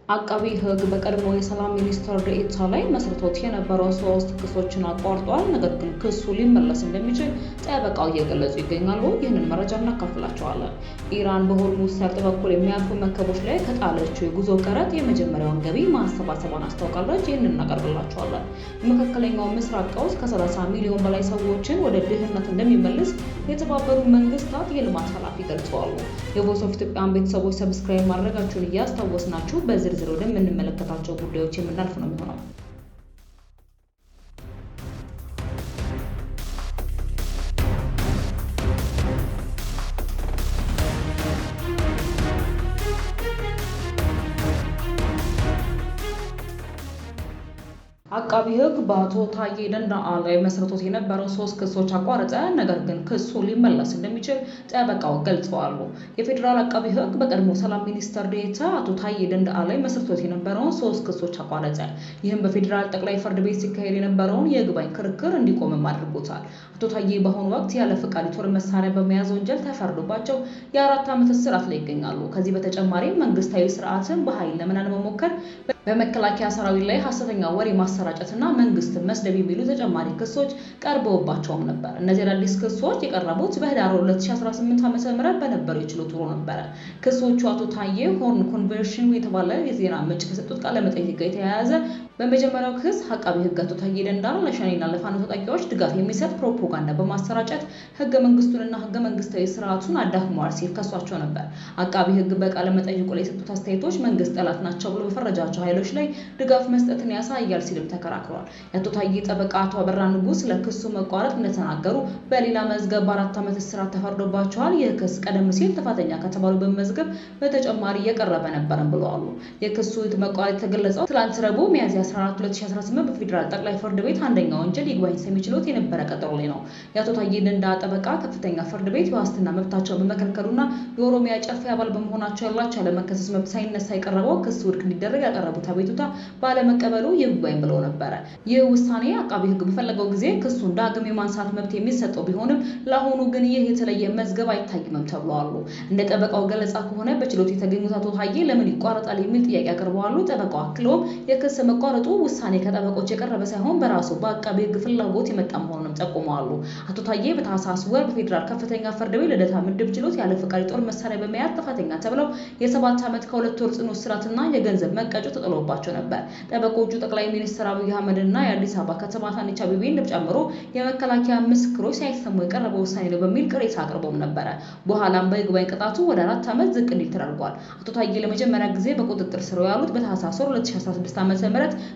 አቃቢ ሕግ በቀድሞ የሰላም ሚኒስትር ዴኤታ ላይ መስርቶት የነበረው ሶስት ክሶችን አቋርጧል። ነገር ግን ክሱ ሊመለስ እንደሚችል ጠበቃው እየገለጹ ይገኛሉ። ይህንን መረጃ እናካፍላቸዋለን። ኢራን በሆርሙዝ ሰርጥ በኩል የሚያልፉ መርከቦች ላይ ከጣለችው የጉዞ ቀረጥ የመጀመሪያውን ገቢ ማሰባሰቧን አስታውቃለች። ይህንን እናቀርብላቸዋለን። የመካከለኛው ምስራቅ ቀውስ ከ30 ሚሊዮን በላይ ሰዎችን ወደ ድህነት እንደሚመልስ የተባበሩት መንግስታት የልማት ኃላፊ ገልጸዋል። የ Voice of Ethiopia ን ቤተሰቦች subscribe ማድረጋችሁን እያስታወስናችሁ በዝርዝር ወደምንመለከታቸው ጉዳዮች የምናልፍ ነው የሚሆነው። አቃቢ ሕግ በአቶ ታዬ ደንደአ ላይ መስርቶት የነበረው ሶስት ክሶች አቋረጠ። ነገር ግን ክሱ ሊመለስ እንደሚችል ጠበቃው ገልጸዋል። የፌዴራል አቃቢ ሕግ በቀድሞ ሰላም ሚኒስትር ዴኤታ አቶ ታዬ ደንደአ ላይ መስርቶት የነበረውን ሶስት ክሶች አቋረጠ። ይህም በፌዴራል ጠቅላይ ፍርድ ቤት ሲካሄድ የነበረውን የይግባኝ ክርክር እንዲቆምም አድርጎታል። አቶ ታዬ በአሁኑ ወቅት ያለ ፈቃድ የጦር መሳሪያ በመያዝ ወንጀል ተፈርዶባቸው የ4 ዓመት እስራት ላይ ይገኛሉ። ከዚህ በተጨማሪም መንግስታዊ ስርዓትን በኃይል ለመናድ መሞከር፣ በመከላከያ ሰራዊት ላይ ሀሰተኛ ወሬ ማሰራጨትና መንግስትን መስደብ የሚሉ ተጨማሪ ክሶች ቀርበውባቸውም ነበር። እነዚህ አዳዲስ ክሶች የቀረቡት በህዳር 2018 ዓ.ም በነበረው የችሎት ውሎ ነበረ። ክሶቹ አቶ ታዬ Horn Conversation የተባለ የዜና ምንጭ ከሰጡት ቃለ መጠይቅ ጋር የተያያዘ። በመጀመሪያው ክስ አቃቢ ህግ አቶ ታዬ ደንደአ ለሸኔና ለፋኖ ታጣቂዎች ድጋፍ የሚሰጥ ፕሮፓጋንዳ በማሰራጨት ህገ መንግስቱንና ህገ መንግስታዊ ስርዓቱን አዳክመዋል ሲል ከሷቸው ነበር። አቃቢ ህግ በቃለ መጠይቁ ላይ የሰጡት አስተያየቶች መንግስት ጠላት ናቸው ብሎ በፈረጃቸው ኃይሎች ላይ ድጋፍ መስጠትን ያሳያል ሲልም ተከራክሯል። የአቶ ታዬ ጠበቃ አቶ አበራ ንጉስ ለክሱ መቋረጥ እንደተናገሩ በሌላ መዝገብ በ4 ዓመት እስራት ተፈርዶባቸዋል። ይህ ክስ ቀደም ሲል ጥፋተኛ ከተባሉበት መዝገብ በተጨማሪ የቀረበ ነበርም ብለዋል። የክሱ መቋረጥ የተገለጸው ትላንት ረቡዕ ሚያዝያ 14 2018 በፌዴራል ጠቅላይ ፍርድ ቤት አንደኛ ወንጀል ይግባኝ ሰሚ ችሎት የነበረ ቀጠሮ ላይ ነው። የአቶ ታዬ ደንደአ ጠበቃ ከፍተኛ ፍርድ ቤት የዋስትና መብታቸውን በመከልከሉና የኦሮሚያ ጨፌ አባል በመሆናቸው ያላቸው ያለመከሰስ መብት ሳይነሳ የቀረበው ክስ ውድቅ እንዲደረግ ያቀረቡት አቤቱታ ባለመቀበሉ ይግባኝ ብለው ነበረ። ይህ ውሳኔ አቃቢ ሕግ በፈለገው ጊዜ ክሱን ዳግም የማንሳት መብት የሚሰጠው ቢሆንም ለአሁኑ ግን ይህ የተለየ መዝገብ አይታይምም ተብለዋል። እንደ ጠበቃው ገለጻ ከሆነ በችሎት የተገኙት አቶ ታዬ ለምን ይቋረጣል የሚል ጥያቄ አቅርበዋል። ጠበቃው አክለውም የክስ መቋረጡ ውሳኔ ከጠበቆች የቀረበ ሳይሆን በራሱ በአቃቢ ሕግ ፍላጎት የመጣ መሆኑንም ጠቁመዋል። አቶ ታዬ በታህሳስ ወር በፌዴራል ከፍተኛ ፍርድ ቤት ልደታ ምድብ ችሎት ያለ ፈቃድ የጦር መሳሪያ በመያዝ ጥፋተኛ ተብለው የ7 ዓመት ከ2 ወር ጽኑ እስራትና የገንዘብ መቀጮ ተጥሎባቸው ነበር። ጠበቆቹ ጠቅላይ ሚኒስትር አብይ አህመድና የአዲስ አበባ ከተማ አዳነች አቤቤን ጨምሮ የመከላከያ ምስክሮች ሳይሰሙ የቀረበ ውሳኔ ነው በሚል ቅሬታ አቅርበውም ነበረ። በኋላም በይግባኝ ቅጣቱ ወደ 4 ዓመት ዝቅ እንዲል ተደርጓል። አቶ ታዬ ለመጀመሪያ ጊዜ በቁጥጥር ስር ያሉት በታህሳስ ወር 2016 ዓ.ም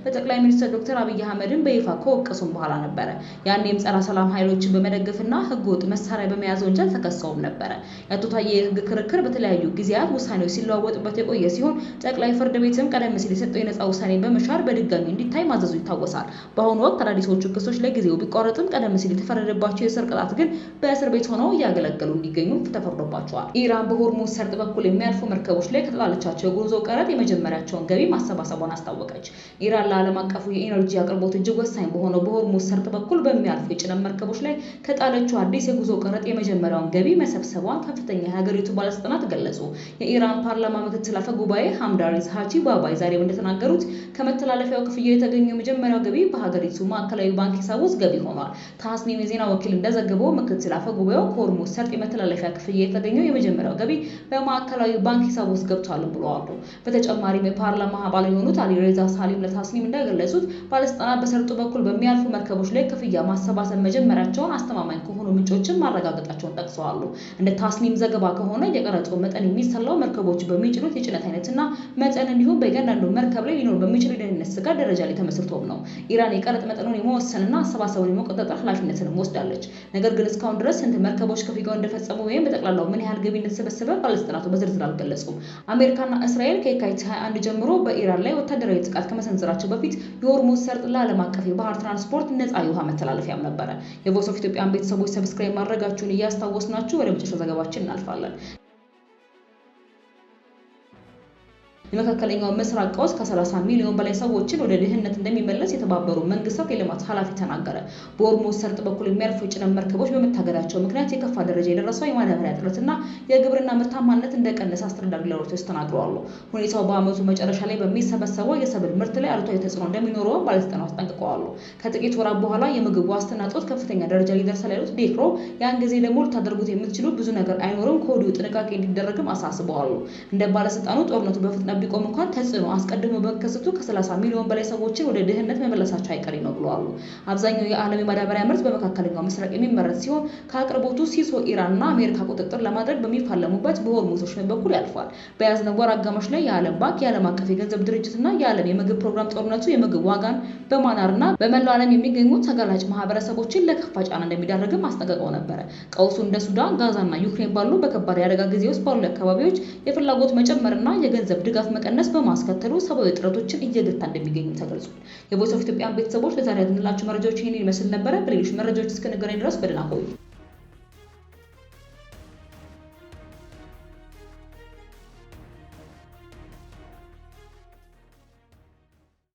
በጠቅላይ ሚኒስትር ዶክተር አብይ አህመድን በይፋ ከወቀሱም በኋላ ነበረ። ያኔም ጸረ ሰላም ኃይሎችን በመደገፍና ህገወጥ መሳሪያ በመያዝ ወንጀል ተከሰውም ነበረ። የአቶ ታዬ የህግ ክርክር በተለያዩ ጊዜያት ውሳኔዎች ሲለዋወጥበት የቆየ ሲሆን ጠቅላይ ፍርድ ቤትም ቀደም ሲል የሰጠው የነጻ ውሳኔን በመሻር በድጋሚ እንዲታይ ማዘዙ ይታወሳል። በአሁኑ ወቅት አዳዲሶቹ ክሶች ለጊዜው ቢቋረጥም ቀደም ሲል የተፈረደባቸው የእስር ቅጣት ግን በእስር ቤት ሆነው እያገለገሉ እንዲገኙ ተፈርዶባቸዋል። ኢራን በሆርሙዝ ሰርጥ በኩል የሚያልፉ መርከቦች ላይ ከተጣለቻቸው የጉዞ ቀረጥ የመጀመሪያቸውን ገቢ ማሰባሰቧን አስታወቀች። ኢራን ለዓለም አቀፉ የኢነርጂ አቅርቦት እጅግ ወሳኝ በሆነው በሆርሙዝ ሰርጥ በኩል በሚያልፉ የጭነት መርከቦች ላይ ከጣለችው አዲስ የጉዞ ቀረጥ የመጀመሪያውን ገቢ መሰብሰቧን ከፍተኛ የሀገሪቱ ባለስልጣናት ገለጹ። የኢራን ፓርላማ ምክትል አፈ ጉባኤ ሐምዳሪዝ ሀጂ ባባይ ዛሬ እንደተናገሩት ከመተላለፊያው ክፍያ የተገኘው የመጀመሪያው ገቢ በሀገሪቱ ማዕከላዊ ባንክ ሂሳብ ውስጥ ገቢ ሆኗል። ታስኒም የዜና ወኪል እንደዘገበው ምክትል አፈ ጉባኤው ከሆርሙዝ ሰርጥ የመተላለፊያ ክፍያ የተገኘው የመጀመሪያው ገቢ በማዕከላዊ ባንክ ሂሳብ ውስጥ ገብቷል ብለዋል። በተጨማሪም የፓርላማ አባል የሆኑት አሊ ሬዛ ሳሊም ለታስኒም እንደገለጹት ባለስልጣናት በሰርጡ በኩል በሚያልፉ መርከቦች ላይ ክፍያ ማሰባሰብ መጀመራቸውን አስተማማኝ ከሆኑ ምንጮችን ማረጋገጣቸውን ጠቅሰዋል። እንደ ታስኒም ዘገባ ከሆነ የቀረጡ መጠን የሚሰላው መርከቦቹ በሚጭኑት የጭነት አይነትና መጠን እንዲሁም በእያንዳንዱ መርከብ ላይ ሊኖር በሚችል የደህንነት ስጋት ደረጃ ላይ ተመስርቶም ነው። ኢራን የቀረጥ መጠኑን የመወሰንና አሰባሰቡን የመቆጣጠር ኃላፊነትንም ወስዳለች። ነገር ግን እስካሁን ድረስ ስንት መርከቦች ክፍያውን እንደፈጸሙ ወይም በጠቅላላው ምን ያህል ገቢ እንደተሰበሰበ ባለስልጣናቱ በዝርዝር አልገለጹም። አሜሪካና እስራኤል ከየካቲት 21 ጀምሮ በኢራን ላይ ወታደራዊ ጥቃት ከመሰንዘራቸው በፊት የሆርሙዝ ሰርጥ ለዓለም አቀፍ የባህር ትራንስፖርት ነፃ የውሃ መተላለፊያም ነበረ። የ Voice of Ethiopia ን ቤተሰቦች subscribe ማድረጋችሁን እያስታወስናችሁ ወደ መጨረሻ ዘገባችን እናልፋለን። የመካከለኛው ምስራቅ ቀውስ ከ30 ሚሊዮን በላይ ሰዎችን ወደ ድህነት እንደሚመለስ የተባበሩ መንግስታት የልማት ኃላፊ ተናገረ። በሆርሙዝ ሰርጥ በኩል የሚያልፉ የጭነት መርከቦች በመታገዳቸው ምክንያት የከፋ ደረጃ የደረሰው የማዳበሪያ እጥረትና የግብርና ምርታማነት እንደቀነሰ አስተዳዳሪ ለሮይተርስ ተናግረዋል። ሁኔታው በዓመቱ መጨረሻ ላይ በሚሰበሰበው የሰብል ምርት ላይ አሉታዊ ተጽዕኖ እንደሚኖረው ባለስልጣናቱ አስጠንቅቀዋል። ከጥቂት ወራት በኋላ የምግብ ዋስትና እጦት ከፍተኛ ደረጃ ሊደርሳል ያሉት ዴክሮ ያን ጊዜ ደግሞ ልታደርጉት የምትችሉ ብዙ ነገር አይኖርም፣ ከወዲሁ ጥንቃቄ እንዲደረግም አሳስበዋል። እንደ ባለስልጣኑ ጦርነቱ በፍጥነት ቢቆም እንኳን ተጽዕኖ አስቀድሞ በመከሰቱ ከ30 ሚሊዮን በላይ ሰዎችን ወደ ድህነት መመለሳቸው አይቀሬ ነው ብለዋል። አብዛኛው የዓለም የማዳበሪያ ምርት በመካከለኛው ምስራቅ የሚመረት ሲሆን ከአቅርቦቱ ሲሶ ኢራንና አሜሪካ ቁጥጥር ለማድረግ በሚፋለሙበት በሆርሙዝ ወሽመጥ በኩል ያልፋል። በያዝነው ወር አጋማሽ ላይ የዓለም ባንክ፣ የዓለም አቀፍ የገንዘብ ድርጅትና የዓለም የምግብ ፕሮግራም ጦርነቱ የምግብ ዋጋን በማናርና በመላው ዓለም የሚገኙ ተጋላጭ ማህበረሰቦችን ለከፋ ጫና እንደሚዳረግም አስጠንቅቀው ነበረ። ቀውሱ እንደ ሱዳን፣ ጋዛና ዩክሬን ባሉ በከባድ የአደጋ ጊዜ ውስጥ ባሉ አካባቢዎች የፍላጎት መጨመርና የገንዘብ ድጋፍ መቀነስ በማስከተሉ ሰብአዊ ጥረቶችን እየገታ እንደሚገኝም ተገልጿል። የ Voice of Ethiopia ን ቤተሰቦች፣ ለዛሬ ያዝንላችሁ መረጃዎች ይህንን ይመስል ነበረ። በሌሎች መረጃዎች እስክንገናኝ ድረስ በደህና ቆዩ።